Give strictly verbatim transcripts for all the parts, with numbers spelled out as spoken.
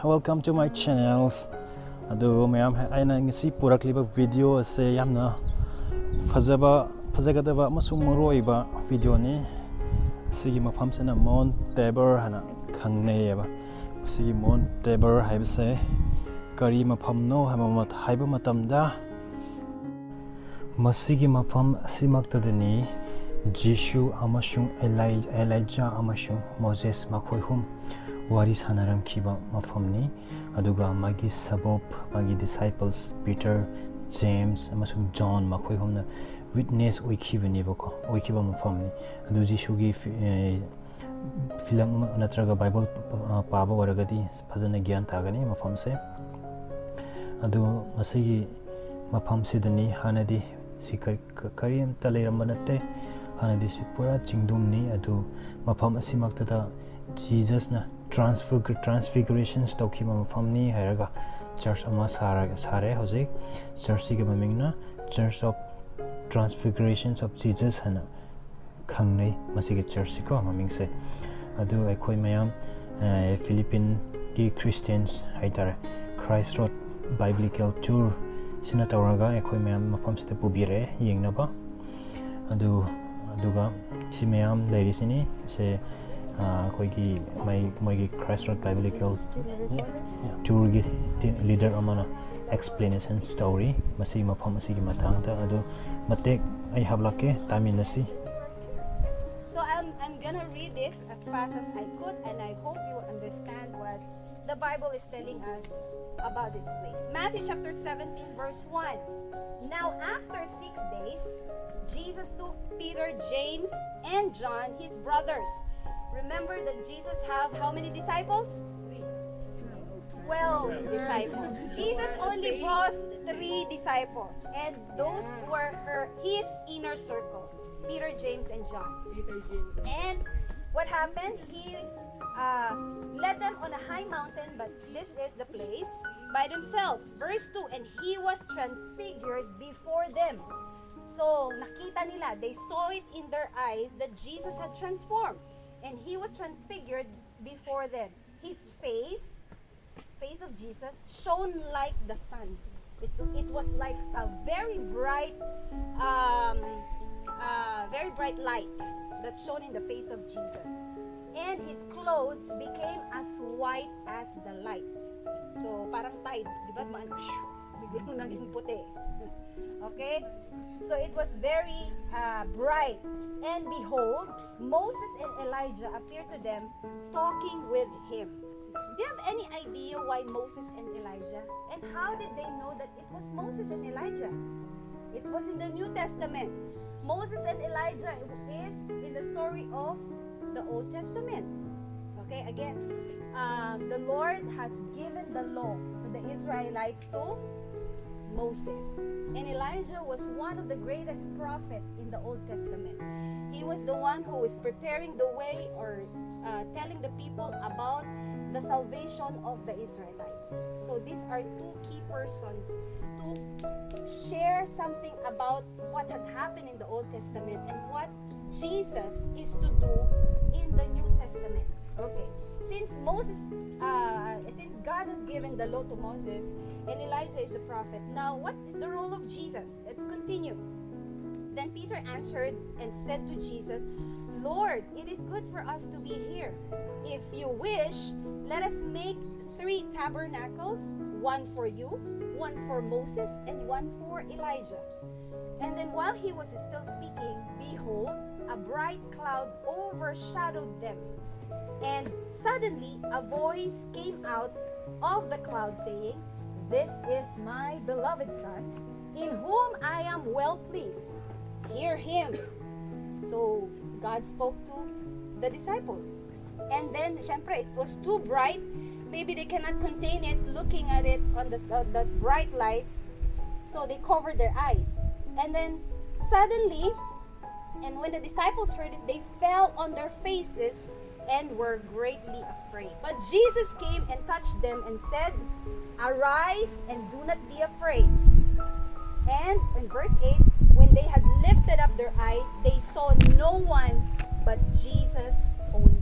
Welcome to my channels. ꯑꯗꯨ ꯃꯌꯥꯝ, ꯑꯩꯅ ꯉꯁꯤ ꯄꯨꯔꯛꯂꯤꯕ video ꯑꯁꯦ ꯌꯥꯝꯅ ꯐꯖꯕ, ꯐꯖꯒꯗꯕ ꯑꯃꯁꯨꯡ ꯃꯔꯨ ꯑꯣꯏꯕ videoꯅꯤ꯫ ꯁꯤꯒꯤ ꯃꯐꯝꯁꯤꯅ Mount Tabor ꯍꯥꯏꯅ ꯈꯪꯅꯩꯌꯦꯕ꯫ ꯁꯤꯒꯤ Mount Tabor ꯍꯥꯏꯕꯁꯦ ꯀꯔꯤ ꯃꯐꯝꯅꯣ ꯍꯥꯏꯕ ꯃ-, ꯍꯥꯏꯕ ꯃꯇꯝꯗ, ꯃꯁꯤꯒꯤ ꯃꯐꯝ ꯑꯁꯤꯃꯛꯇꯗꯅꯤ ꯖꯤꯁꯨ ꯑꯃꯁꯨꯡ ꯑꯦꯂꯥꯏ-, ꯑꯦꯂꯥꯏꯖꯥ ꯑꯃꯁꯨꯡ ꯃꯣꯖꯦꯁ ꯃꯈꯣꯏ ꯑꯍꯨꯝ ꯋꯥꯔꯤ ꯁꯥꯟꯅꯔꯝꯈꯤꯕ ꯃꯐꯝꯅꯤ꯫ ꯑꯗꯨꯒ ꯃꯥꯒꯤ ꯁꯕꯣꯞ, ꯃꯥꯒꯤ disciples Peter, James ꯑꯃꯁꯨꯡ John ꯃꯈꯣꯏ ꯑꯍꯨꯝꯅ witness ꯑꯣꯏꯈꯤꯕꯅꯦꯕꯀꯣ, ꯑꯣꯏꯈꯤꯕ ꯃꯐꯝꯅꯤ꯫ ꯑꯗꯨ ꯖꯤꯁꯨꯒꯤ ꯐꯤ-, ꯑꯦ, film ꯑꯃ ꯅꯠꯇ꯭ꯔꯒ Bible, ꯑ, ꯄꯥꯕ ꯑꯣꯏꯔꯒꯗꯤ ꯐꯖꯅ ꯒ꯭ꯌꯥꯟ ꯇꯥꯒꯅꯤ ꯃꯐꯝꯁꯦ꯫ ꯑꯗꯨ ꯃꯁꯤꯒꯤ ꯃꯐꯝꯁꯤꯗꯅꯤ ꯍꯥꯟꯅꯗꯤ ꯁꯤ ꯀꯔꯤ, ꯀ-, ꯀꯔꯤꯝꯇ ꯂꯩꯔꯝꯕ ꯅꯠꯇꯦ꯫ ꯍꯥꯟꯅꯗꯤ ꯁꯤ ꯄꯨꯔꯥ ꯆꯤꯡꯗꯨꯝꯅꯤ꯫ ꯑꯗꯨ ꯃꯐꯝ ꯑꯁꯤꯃꯛꯇꯗ ꯖꯤꯖꯁꯅ transfig-, transfigurations ꯇꯧꯈꯤꯕ ꯃꯐꯝꯅꯤ ꯍꯥꯏꯔꯒ church ꯑꯃ ꯁꯥꯔ-, ꯁꯥꯔꯦ ꯍꯧꯖꯤꯛ꯫ Churchꯁꯤꯒꯤ ꯃꯃꯤꯡꯅ Church of Transfigurations of Jesus ꯍꯥꯏꯅ ꯈꯪꯅꯩ ꯃꯁꯤꯒꯤ churchꯁꯤꯀꯣ, ꯃꯃꯤꯡꯁꯦ꯫ ꯑꯗꯨ ꯑꯩꯈꯣꯏ ꯃꯌꯥꯝ, ꯑ, Philippines ꯀꯤ Christians ꯍꯥꯏꯇꯥꯔꯦ, Christ Road Biblical Tour ꯁꯤꯅ ꯇꯧꯔꯒ ꯑꯩꯈꯣꯏ ꯃꯌꯥꯝ ꯃꯐꯝꯁꯤꯗ ꯄꯨꯕꯤꯔꯛꯑꯦ ꯌꯦꯡꯅꯕ꯫ ꯑꯗꯨ, ꯑꯗꯨꯒ ꯁꯤ ꯃꯌꯥꯝ ꯂꯩꯔꯤꯁꯤꯅꯤ, ꯁꯦ, ꯑ, ꯑꯩꯈꯣꯏꯒꯤ ꯃꯩ-, ꯃꯣꯏꯒꯤ Christ Road Biblical Tourꯒꯤ ꯇꯤ-, leader ꯑꯃꯅ explanations ꯇꯧꯔꯤ ꯃꯁꯤꯒꯤ ꯃꯐꯝ ꯑꯁꯤꯒꯤ ꯃꯇꯥꯡꯗ꯫ ꯑꯗꯨ ꯃꯇꯦꯛ ꯑꯩ ꯍꯥꯞꯂꯛꯀꯦ, ꯇꯥꯃꯤꯟꯅꯁꯤ꯫ So I'm, I'm gonna read this as fast as I could, and I hope you understand what the Bible is telling us about this place. Matthew chapter seventeen, verse one. Now, after six days, Jesus took Peter, James, and John, his brothers. Remember that Jesus have how many disciples? Twelve disciples. Jesus only brought three disciples, and those were her, his inner circle, Peter, James, and John. Peter, James, and And what happened? He, uh, led them on a high mountain, but this is the place, by themselves. Verse two, "And he was transfigured before them." So, nakita nila, they saw it in their eyes that Jesus had transformed. And he was transfigured before them. His face Face of Jesus shone like the sun. It's, it was like a very bright, um, uh, very bright light that shone in the face of Jesus. And his clothes became as white as the light. So, parang tide, di ba? Maan, biglang naging puti. Okay? So, it was very uh, bright. And behold, Moses and Elijah appeared to them, talking with him. Do you have any idea why Moses and Elijah? And how did they know that it was Moses and Elijah? It was in the New Testament. Moses and Elijah is in the story of the Old Testament. Okay, again, um, the Lord has given the law to the Israelites to Moses. And Elijah was one of the greatest prophet in the Old Testament. He was the one who was preparing the way or uh, telling the people about the salvation of the Israelites. So these are two key persons to share something about what had happened in the Old Testament and what Jesus is to do in the New Testament. Okay. Since Moses, uh, since God has given the law to Moses, and Elijah is the prophet, now what is the role of Jesus? Let's continue. Then Peter answered and said to Jesus, Lord, it is good for us to be here. If you wish, let us make three tabernacles, one for you, one for Moses, and one for Elijah. And then while he was still speaking, behold, a bright cloud overshadowed them. And suddenly a voice came out of the cloud saying, This is my beloved Son, in whom I am well pleased. Hear him. So God spoke to the disciples. And then, syempre, it was too bright. Maybe they cannot contain it looking at it on the, on the bright light. So they covered their eyes. And then suddenly, and when the disciples heard it, they fell on their faces and were greatly afraid. But Jesus came and touched them and said, Arise and do not be afraid. And in verse eight, when they had lifted up their eyes, they saw no one but Jesus only.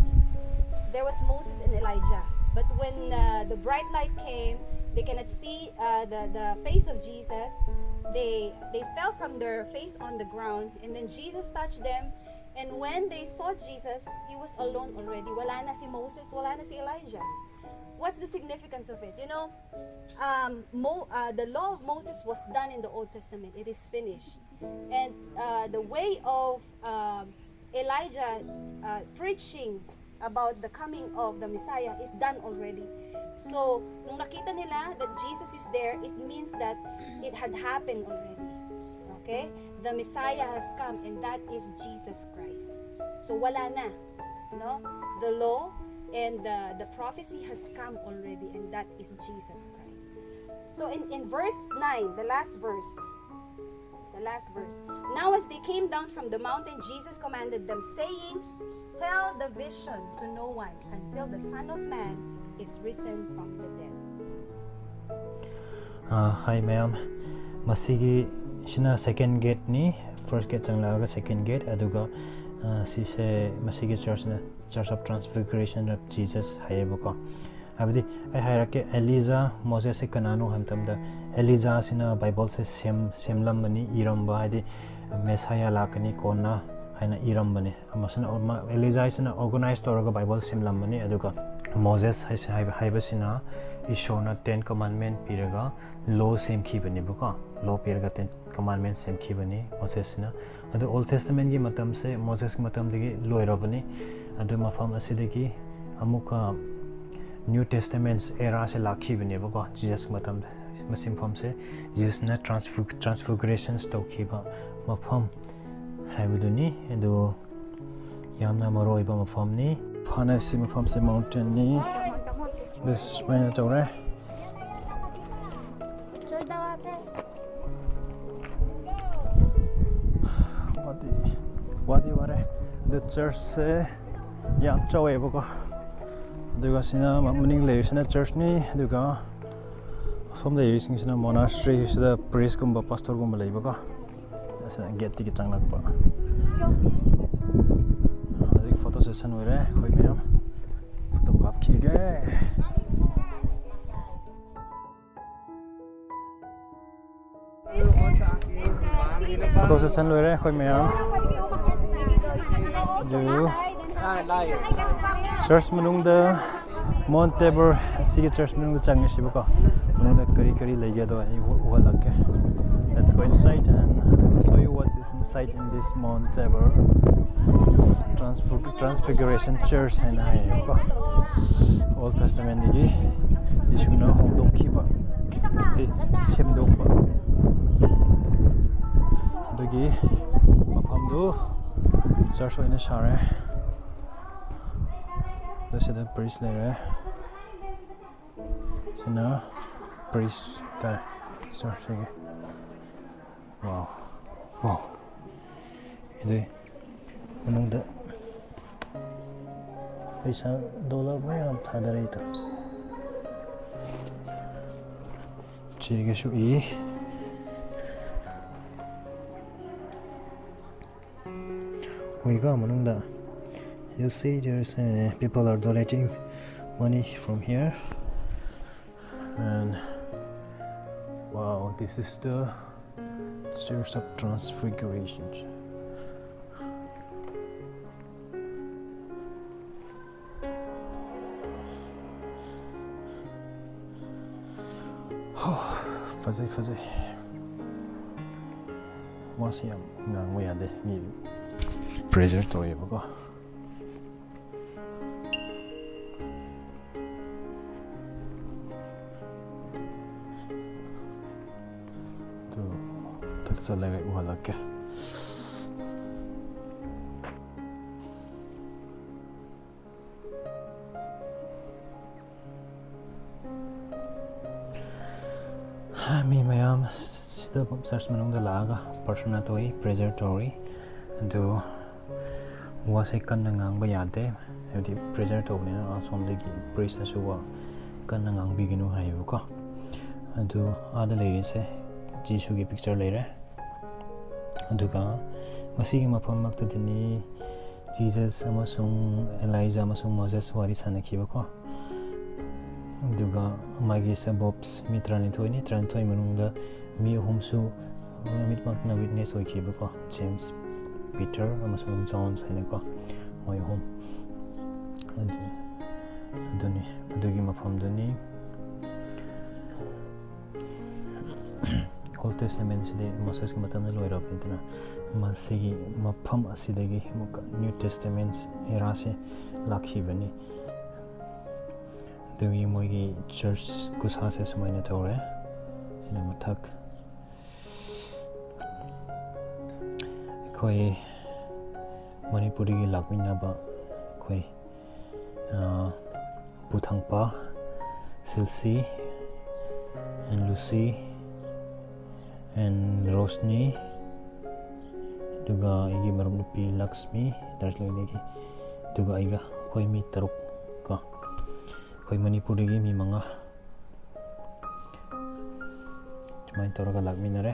There was Moses and Elijah. But when uh, The bright light came. They cannot see uh, the, the face of Jesus. They, they fell from their face on the ground. And then Jesus touched them. And when they saw Jesus, he was alone already. Wala na si Moses, wala na si Elijah. What's the significance of it? You know, um, Mo, uh, the law of Moses was done in the Old Testament. It is finished. And uh, the way of um, Elijah uh, preaching about the coming of the Messiah is done already. So, nung nakita nila that Jesus is there, it means that it had happened already. Okay? The Messiah has come, and that is Jesus Christ. So, wala na. No? The law and the, the prophecy has come already, and that is Jesus Christ. So, in, in verse nine, the last verse, the last verse. Now, as they came down from the mountain, Jesus commanded them, saying, "Tell the vision to no one until the Son of Man is risen from the dead." Uh, hi ꯃꯌꯥꯝ, ꯃꯁꯤꯒꯤ ꯁꯤꯅ second gateꯅꯤ꯫ First gate ꯆꯪꯂꯛꯑꯒ second gate, ꯑꯗꯨꯒ uh, ꯁꯤꯁꯦ ꯃꯁꯤꯒꯤ churchꯅ Church of Transfiguration of Jesus ꯍꯥꯏꯌꯦꯕꯀꯣ꯫ ꯍꯥꯏꯕꯗꯤ ꯑꯩ ꯍꯥꯏꯔꯛꯀꯦ, ꯑꯦꯂꯤꯖꯥ ꯃꯣꯖꯦꯁꯁꯦ ꯀꯅꯥꯅꯣ ꯍꯥꯏꯕ ꯃꯇꯝꯗ, ꯑꯦꯂꯤꯖꯥꯁꯤꯅ ꯕꯥꯏꯕꯜꯁꯦ ꯁꯦꯝ ꯁꯦꯝꯂꯝꯕꯅꯤ, ꯏꯔꯝꯕ, ꯍꯥꯏꯗꯤ ꯃꯦꯁꯥꯌꯥ ꯂꯥꯛꯀꯅꯤ ꯀꯣꯟꯅ ꯍꯥꯏꯅ ꯏꯔꯝꯕꯅꯤ꯫ ꯃꯁꯤꯅ ꯑꯦꯂꯤꯖꯥꯁꯤꯅ organize ꯇꯧꯔꯒ ꯕꯥꯏꯕꯜ ꯁꯦꯝꯂꯝꯕꯅꯤ꯫ ꯑꯗꯨꯒ ꯃꯣꯖꯦꯁ ꯍꯥꯏꯁꯦ ꯍꯥꯏꯕ ꯍꯥꯏꯕꯁꯤꯅ ꯏꯁꯣꯔꯅ ten commandment ꯄꯤꯔꯒ law ꯁꯦꯝꯈꯤꯕꯅꯦꯕꯀꯣ꯫ Law ꯄꯤꯔꯒ ten commandment ꯁꯦꯝꯈꯤꯕꯅꯤ ꯃꯣꯖꯦꯁꯁꯤꯅ꯫ ꯑꯗꯨ Old Testamentꯀꯤ ꯃꯇꯝꯁꯦ ꯃꯣꯖꯦꯁꯀꯤ ꯃꯇꯝꯗꯒꯤ ꯂꯣꯏꯔꯕꯅꯤ꯫ ꯑꯗꯨ ꯃꯐꯝ ꯑꯁꯤꯗꯒꯤ ꯑꯃꯨꯛꯀ New Testament eraꯁꯦ ꯂꯥꯛꯈꯤꯕꯅꯦꯕꯀꯣ꯫ Jesus ꯃꯇꯝꯗ ꯃꯁꯤ ꯃꯐꯝꯁꯦ Jesusꯅ transfigurations ꯇꯧꯈꯤꯕ ꯃꯐꯝ ꯍꯥꯏꯕꯗꯨꯅꯤ꯫ ꯑꯗꯨ ꯌꯥꯝꯅ ꯃꯔꯨ ꯑꯣꯏꯕ ꯃꯐꯝꯅꯤ꯫ ꯐꯥꯅ ꯁꯤ ꯃꯐꯝꯁꯦ mountainꯅꯤ꯫ ꯑꯗꯨ ꯁꯨꯃꯥꯏꯅ ꯇꯧꯔꯦ꯫ ꯋꯥꯗꯤ ꯋꯥꯗꯤ ꯋꯥꯔꯦ꯫ ꯑꯗꯨ churchꯁꯦ ꯌꯥꯝ ꯆꯥꯎꯋꯦꯕꯀꯣ꯫ ꯑꯗꯨꯒ ꯁꯤꯅ ꯃꯅꯤꯡ ꯂꯩꯔꯤꯁꯤꯅ churchꯅꯤ꯫ ꯑꯗꯨꯒ ꯑꯁꯣꯝ ꯂꯩꯔꯤꯁꯤꯡꯁꯤꯅ monastery, ꯁꯤꯗ priestꯀꯨꯝꯕ pastorꯒꯨꯝꯕ ꯂꯩꯕꯀꯣ꯫ ꯑꯁꯤꯅ gateꯇꯒꯤ ꯆꯪꯂꯛꯄ꯫ ꯍꯧꯖꯤꯛ photo session ꯑꯣꯏꯔꯦ꯫ ꯑꯩꯈꯣꯏ ꯃꯌꯥꯝ photo ꯀꯥꯞꯈꯤꯒꯦ꯫ ꯐꯣꯇꯣ ꯁꯦꯁꯟ ꯂꯣꯏꯔꯦ ꯑꯩꯈꯣꯏ ꯃꯌꯥꯝ꯫ ꯑꯗꯨ ꯆꯔꯆ ꯃꯅꯨꯡꯗ, ꯃꯥꯎꯟ ꯇꯦꯕꯣꯔ ꯑꯁꯤꯒꯤ ꯆꯔꯆ ꯃꯅꯨꯡꯗ ꯆꯪꯉꯁꯤꯕꯀꯣ꯫ ꯃꯅꯨꯡꯗ ꯀꯔꯤ ꯀꯔꯤ ꯂꯩꯒꯦꯗꯣ ꯑꯩ ꯎ- ꯎꯍꯜꯂꯛꯀꯦ꯫ Let's go inside and I will show you what is inside in this Mount Tabor Transfig- Transfiguration Church ꯍꯥꯏꯅ ꯍꯥꯏꯌꯦꯕꯀꯣ꯫ Old Testament ꯇꯒꯤ ꯌꯦꯁꯨꯅ ꯍꯧꯗꯣꯛꯈꯤꯕ, ꯑꯦ, ꯁꯦꯝꯗꯣꯛꯄ꯫ ꯑꯗꯨꯒꯤ ꯃꯐꯝꯗꯨ ꯆꯔꯆ ꯑꯣꯏꯅ ꯁꯥꯔꯦ꯫ ꯑꯗ ꯁꯤꯗ ꯄ꯭ꯔꯤꯁ ꯂꯩꯔꯦ꯫ ꯁꯤꯅ ꯄ꯭ꯔꯤꯁ ꯇꯥꯔꯦ ꯆꯔꯆꯁꯤꯒꯤ꯫ ꯋꯥꯎ, ꯋꯥꯎ꯫ ꯑꯗꯨꯏ ꯃꯅꯨꯡꯗ ꯄꯩꯁꯥ ꯗꯣꯂꯔ ꯃꯌꯥꯝ ꯊꯥꯗꯔꯛꯏꯗꯣ꯫ ꯆꯦꯒꯁꯨ ꯏ꯫ ꯍꯣꯏꯒ ꯃꯅꯨꯡꯗ, you see, there's, uh, people are donating money from here. And wow, this is the Church of Transfiguration. ꯐꯖꯩ, ꯐꯖꯩ꯫ ꯋꯥꯁꯤ ꯌꯥꯝ ꯉꯥꯡꯕ ꯌꯥꯗꯦ, ꯃꯤ ꯄ꯭ꯔꯦꯖꯔ ꯇꯧꯋꯦꯕꯀꯣ꯫ ꯑꯗꯨ ꯃꯊꯛ ꯆꯠꯂꯒ ꯎꯍꯜꯂꯛꯀꯦ꯫ ꯃꯤ ꯃꯌꯥꯝ ꯁꯤꯗ ꯆꯔꯆ ꯃꯅꯨꯡꯗ ꯂꯥꯛꯑꯒ ꯄ꯭ꯔꯊꯅꯥ ꯇꯧꯏ, ꯄ꯭ꯔꯦꯖꯔ ꯇꯧꯔꯤ꯫ ꯑꯗꯨ ꯋꯥꯁꯦ ꯀꯟꯅ ꯉꯥꯡꯕ ꯌꯥꯗꯦ, ꯍꯥꯏꯕꯗꯤ ꯄ꯭ꯔꯦꯖꯔ ꯇꯧꯕꯅꯤꯅ ꯑꯁꯣꯝꯗꯒꯤ ꯄ꯭ꯔꯤꯁꯅꯁꯨ ꯋꯥ ꯀꯟꯅ ꯉꯥꯡꯕꯤꯒꯅꯨ ꯍꯥꯏꯌꯦꯕꯀꯣ꯫ ꯑꯗꯨ ꯑꯥꯗ ꯂꯩꯔꯤꯁꯦ ꯖꯤꯁꯨꯒꯤ ꯄꯤꯛꯆꯔ ꯂꯩꯔꯦ꯫ ꯑꯗꯨꯒ ꯃꯁꯤꯒꯤ ꯃꯐꯝꯃꯛꯇꯗꯅꯤ ꯖꯤꯖꯁ ꯑꯃꯁꯨꯡ ꯑꯦꯂꯥꯏꯖꯥ ꯑꯃꯁꯨꯡ ꯃꯣꯖꯦꯁ ꯋꯥꯔꯤ ꯁꯥꯟꯅꯈꯤꯕꯀꯣ꯫ ꯑꯗꯨꯒ ꯃꯥꯒꯤ ꯁꯕꯣꯞꯁ ꯃꯤ ꯇꯔꯥꯅꯤꯊꯣꯏꯅꯤ, ꯇꯔꯥꯅꯤꯊꯣꯏ ꯃꯅꯨꯡꯗ ꯃꯤ ꯑꯍꯨꯝꯁꯨ ꯅꯨꯃꯤꯠꯃꯛꯅ ꯋꯤꯠꯅꯦꯁ ꯑꯣꯏꯈꯤꯕꯀꯣ, ꯖꯦꯝꯁ, ꯄꯤꯇꯔ ꯑꯃꯁꯨꯡ ꯖꯣꯟꯁ ꯍꯥꯏꯅꯀꯣ, ꯃꯣꯏ ꯑꯍꯨꯝ꯫ ꯑꯗꯨ-, ꯑꯗꯨꯅꯤ, ꯑꯗꯨꯒꯤ ꯃꯐꯝꯗꯨꯅꯤ꯫ ꯑꯣꯜ ꯇꯦꯁꯇꯃꯦꯟꯁꯤꯗꯤ ꯃꯣꯁꯦꯁꯀꯤ ꯃꯇꯝꯗ ꯂꯣꯏꯔꯕꯅꯤꯗꯅ, ꯃꯁꯤꯒꯤ ꯃꯐꯝ ꯑꯁꯤꯗꯒꯤ ꯑꯃꯨꯛꯀ ꯅ꯭ꯌꯨ ꯇꯦꯁꯇꯃꯦꯟ ꯏꯔꯥꯁꯦ ꯂꯥꯛꯈꯤꯕꯅꯤ꯫ ꯑꯗꯨꯒꯤ ꯃꯣꯏꯒꯤ ꯆꯔꯆ ꯈꯨꯁꯥꯁꯦ ꯁꯨꯃꯥꯏꯅ ꯇꯧꯔꯦ꯫ ꯁꯤꯅ ꯃꯊꯛ꯫ ꯑꯩꯈꯣꯏ ꯃꯅꯤꯄꯨꯔꯗꯒꯤ ꯂꯥꯛꯃꯤꯟꯅꯕ ꯑꯩꯈꯣꯏ, ꯑ, ꯄꯨꯊꯪꯄ, ꯁꯤꯜꯁꯤ, and ꯂꯨꯁꯤ, and ꯔꯣꯁꯅꯤ, ꯑꯗꯨꯒ ꯑꯩꯒꯤ ꯃꯔꯨꯞ ꯅꯨꯄꯤ ꯂꯛꯁꯃꯤ, ꯗꯥꯔꯖꯤꯂꯤꯡꯗꯒꯤ, ꯑꯗꯨꯒ ꯑꯩꯒ, ꯑꯩꯈꯣꯏ ꯃꯤ ꯇꯔꯨꯛ ꯀꯣ꯫ ꯑꯩꯈꯣꯏ ꯃꯅꯤꯄꯨꯔꯗꯒꯤ ꯃꯤ ꯃꯉꯥ ꯁꯨꯃꯥꯏꯅ ꯇꯧꯔꯒ ꯂꯥꯛꯃꯤꯟꯅꯔꯦ꯫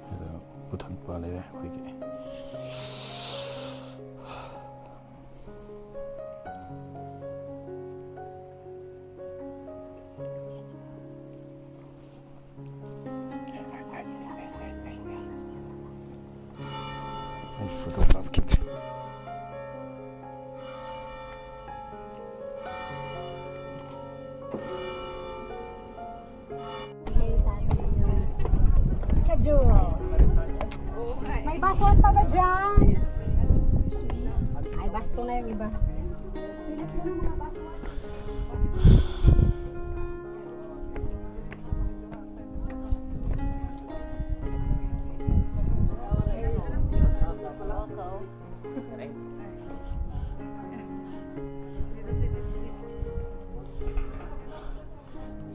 ꯁꯤꯗ ꯄꯨꯊꯪꯄ ꯂꯩꯔꯦ ꯑꯩꯈꯣꯏꯒꯤ꯫ ꯑꯩ photo ꯀꯥꯞꯈꯤꯒꯦ꯫ May baston pa ba dyan? Ay, basto na yung iba.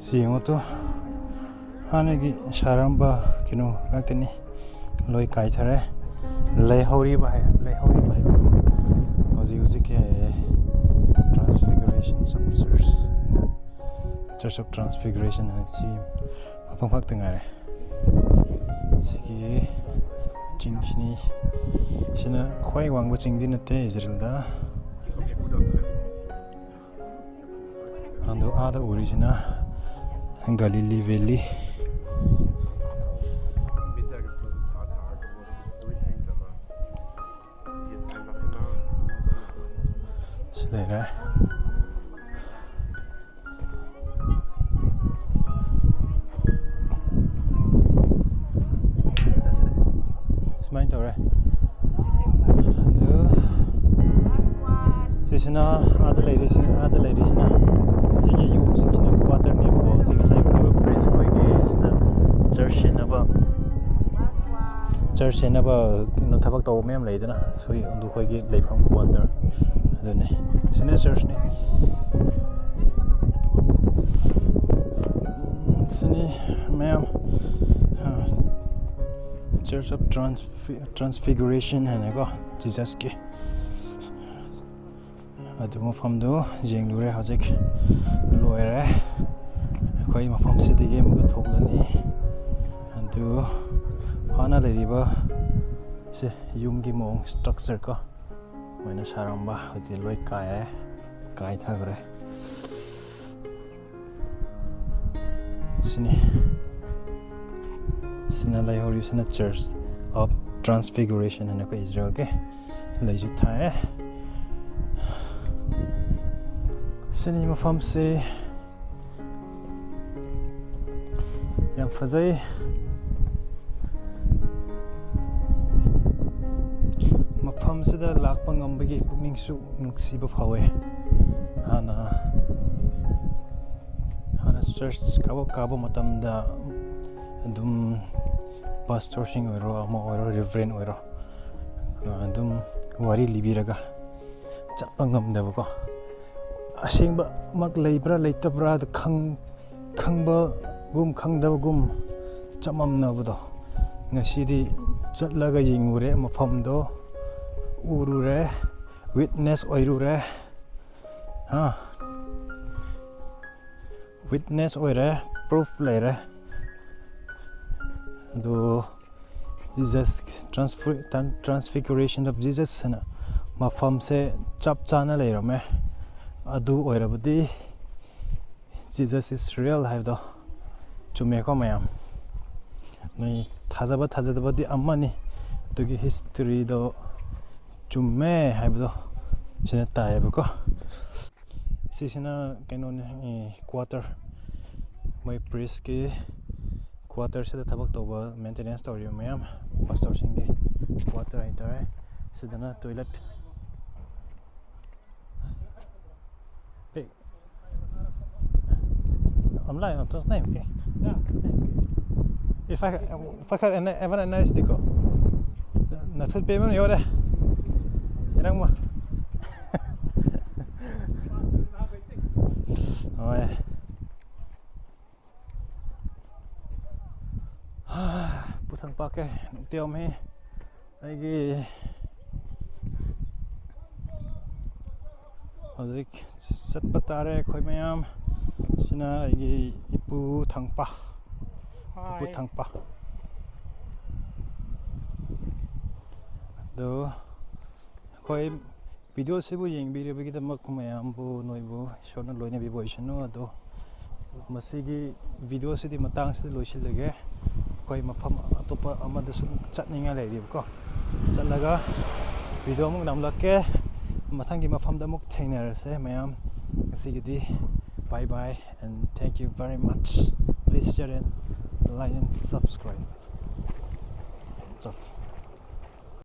ꯁꯤ ꯌꯦꯡꯉꯣ ꯇꯨ, ꯍꯥꯟꯅꯒꯤ ꯁꯥꯔꯝꯕ ꯀꯩꯅꯣ ꯉꯥꯛꯇꯅꯤ꯫ ꯂꯣꯏ ꯀꯥꯏꯊꯔꯦ꯫ ꯂꯩꯍꯧꯔꯤꯕ ꯍꯥꯏ ꯂꯩꯍꯧꯔꯤꯕ ꯍꯥꯏꯕꯕꯨ ꯍꯧꯖꯤꯛ ꯍꯧꯖꯤꯛꯀꯤ Transfiguration of Church, Church of Transfiguration ꯍꯥꯏꯁꯤ ꯃꯐꯝ ꯈꯛꯇ ꯉꯥꯏꯔꯦ꯫ ꯁꯤꯒꯤ ꯆꯤꯡꯁꯤꯅꯤ꯫ ꯁꯤꯅ ꯈ꯭ꯋꯥꯏ ꯋꯥꯡꯕ ꯆꯤꯡꯗꯤ ꯅꯠꯇꯦ ꯏꯖꯔꯦꯜꯗ꯫ ꯑꯗꯣ ꯑꯥꯗ ꯎꯔꯤꯁꯤꯅ Galilee Valley꯫ ꯁꯤ ꯂꯩꯔꯦ꯫ ꯁꯨꯃꯥꯏꯅ ꯇꯧꯔꯦ꯫ ꯑꯗꯨ ꯁꯤꯁꯤꯅ ꯑꯥꯗ ꯂꯩꯔꯤꯁꯤ ꯑꯥꯗ ꯂꯩꯔꯤꯁꯤꯅ ꯁꯤꯒꯤ ꯌꯨꯝꯁꯤꯡꯁꯤꯅ quarter ꯅꯦꯕꯀꯣ꯫ ꯁꯤ ꯉꯁꯥꯏ ꯎꯠꯂꯤꯕ priest ꯈꯣꯏꯒꯤ ꯁꯤꯗ church ꯁꯦꯟꯅꯕ church ꯁꯦꯟꯅꯕ ꯀꯩꯅꯣ ꯊꯕꯛ ꯇꯧꯕ ꯃꯌꯥꯝ ꯂꯩꯗꯅ, ꯁꯨꯏ ꯑꯗꯨ ꯑꯩꯈꯣꯏꯒꯤ ꯂꯩꯐꯝ quarter ꯑꯗꯨꯅꯤ꯫ ꯁꯤꯅ church ꯅꯤ꯫ ꯁꯤꯅꯤ ꯃꯌꯥꯝ, ꯑ, Church of Transfi- Transfiguration ꯍꯥꯏꯅꯀꯣ, Jesus ꯀꯤ꯫ ꯑꯗꯨ ꯃꯐꯝꯗꯨ ꯌꯦꯡꯂꯨꯔꯦ꯫ ꯍꯧꯖꯤꯛ ꯂꯣꯏꯔꯦ꯫ ꯑꯩꯈꯣꯏ ꯃꯐꯝꯁꯤꯗꯒꯤ ꯑꯃꯨꯛꯀ ꯊꯣꯛꯂꯅꯤ꯫ ꯑꯗꯨ ꯍꯥꯟꯅ ꯂꯩꯔꯤꯕ ꯁꯦ ꯌꯨꯝꯒꯤ ꯃꯑꯣꯡ, structure ꯀꯣ, ꯃꯣꯏꯅ ꯁꯥꯔꯝꯕ ꯍꯧꯖꯤꯛ ꯂꯣꯏ ꯀꯥꯏꯔꯦ, ꯀꯥꯏꯊꯈ꯭ꯔꯦ꯫ ꯁꯤꯅꯤ꯫ ꯁꯤꯅ ꯂꯩꯍꯧꯔꯤꯕꯁꯤꯅ Church of Transfiguration ꯍꯥꯏꯅ ꯑꯩꯈꯣꯏ ꯏꯖꯔꯦꯜꯒꯤ ꯂꯩꯁꯨ ꯊꯥꯏ꯫ ꯁꯤꯅꯤ ꯃꯐꯝꯁꯤ꯫ ꯌꯥꯝ ꯐꯖꯩ꯫ ꯃꯐꯝꯁꯤꯗ ꯂꯥꯛꯄ ꯉꯝꯕꯒꯤ ꯄꯨꯛꯅꯤꯡꯁꯨ ꯅꯨꯡꯁꯤꯕ ꯐꯥꯎꯋꯦ꯫ ꯍꯥꯟꯅ ꯍꯥꯟꯅ church ꯀꯥꯕ ꯀꯥꯕ ꯃꯇꯝꯗ ꯑꯗꯨꯝ pastor ꯁꯤꯡ ꯑꯣꯏꯔꯣ, ꯑꯃ ꯑꯣꯏꯔꯣ, reverend ꯑꯣꯏꯔꯣ, ꯑꯗꯨꯝ ꯋꯥꯔꯤ ꯂꯤꯕꯤꯔꯒ ꯆꯠꯄ ꯉꯝꯗꯕꯀꯣ꯫ ꯑꯁꯦꯡꯕꯃꯛ ꯂꯩꯕ꯭ꯔꯥ ꯂꯩꯇꯕ꯭ꯔꯥ ꯈꯪ ꯈꯪꯕꯒꯨꯝ ꯈꯪꯗꯕꯒꯨꯝ ꯆꯃꯝꯅꯕꯗꯣ꯫ ꯉꯁꯤꯗꯤ ꯆꯠꯂꯒ ꯌꯦꯡꯉꯨꯔꯦ, ꯃꯐꯝꯗꯣ ꯎꯔꯨꯔꯦ, ꯋꯤꯠꯅꯦꯁ ꯑꯣꯏꯔꯨꯔꯦ꯫ ꯍꯥ, ꯋꯤꯠꯅꯦꯁ ꯑꯣꯏꯔꯦ, ꯄ꯭ꯔꯨꯐ ꯂꯩꯔꯦ꯫ ꯑꯗꯨ Jesus transfer- Transfiguration of Jesus ꯍꯥꯏꯅ ꯃꯐꯝꯁꯦ ꯆꯞ ꯆꯥꯅ ꯂꯩꯔꯝꯃꯦ꯫ ꯑꯗꯨ ꯑꯣꯏꯔꯕꯗꯤ Jesus is real ꯍꯥꯏꯕꯗꯣ ꯆꯨꯝꯃꯦꯀꯣ ꯃꯌꯥꯝ? ꯅꯣꯏ ꯊꯥꯖꯕ ꯊꯥꯖꯗꯕꯗꯤ ꯑꯃꯅꯤ, ꯑꯗꯨꯒꯤ ꯍꯤꯁꯇ꯭ꯔꯤꯗꯣ ꯆꯨꯝꯃꯦ ꯍꯥꯏꯕꯗꯣ ꯁꯤꯅ ꯇꯥꯏꯌꯦꯕꯀꯣ꯫ ꯁꯤꯁꯤꯅ ꯀꯩꯅꯣꯅꯦ, ꯀ꯭ꯋꯥꯇꯔ, ꯃꯣꯏ ꯄ꯭ꯔꯤꯁꯀꯤ ꯀ꯭ꯋꯥꯇꯔꯁꯤꯗ ꯊꯕꯛ ꯇꯧꯕ, ꯃꯦꯟꯇꯦꯅꯦꯟꯁ ꯇꯧꯔꯤꯕ ꯃꯌꯥꯝ, ꯄꯥꯁꯇꯔꯁꯤꯡꯒꯤ ꯀ꯭ꯋꯥꯇꯔ ꯍꯥꯏꯇꯥꯔꯦ꯫ ꯁꯤꯗꯅ toilet. Hey. I'm live, I'm just live, okay? Yeah. If I, if I had an, ever an nice dico. Na thut pe mam yore. Irang mo. Oi. Puthang pa ke, tiom he. ꯑꯩꯒꯤ ꯍꯧꯖꯤꯛ ꯆꯠꯄ ꯇꯥꯔꯦ ꯑꯩꯈꯣꯏ ꯃꯌꯥꯝ꯫ ꯁꯤꯅ ꯑꯩꯒꯤ ꯏꯄꯨ ꯊꯪꯄ, ꯏꯄꯨ ꯊꯪꯄ꯫ ꯑꯗꯣ ꯑꯩꯈꯣꯏ ꯚꯤꯗꯤꯑꯣꯁꯤꯕꯨ ꯌꯦꯡꯕꯤꯔꯤꯕꯒꯤꯗꯃꯛ ꯃꯌꯥꯝꯕꯨ, ꯅꯣꯏꯕꯨ ꯏꯁꯣꯔꯅ ꯂꯣꯏꯅꯕꯤꯕ ꯑꯣꯏꯁꯅꯨ꯫ ꯑꯗꯣ ꯃꯁꯤꯒꯤ ꯚꯤꯗꯤꯑꯣꯁꯤꯗꯤ ꯃꯇꯥꯡꯁꯤꯗ ꯂꯣꯏꯁꯤꯜꯂꯒꯦ꯫ ꯑꯩꯈꯣꯏ ꯃꯐꯝ ꯑꯇꯣꯞꯄ ꯑꯃꯗꯁꯨ ꯆꯠꯅꯤꯡꯉꯥꯏ ꯂꯩꯔꯤꯕꯀꯣ꯫ ꯆꯠꯂꯒ ꯚꯤꯗꯤꯑꯣ ꯑꯃꯨꯛ ꯅꯝꯂꯛꯀꯦ꯫ ꯃꯊꯪꯒꯤ ꯃꯐꯝꯗ ꯑꯃꯨꯛ ꯊꯦꯡꯅꯔꯁꯦ ꯃꯌꯥꯝ꯫ ꯉꯁꯤꯒꯤꯗꯤ bye bye and thank you very much. Please share and like and subscribe.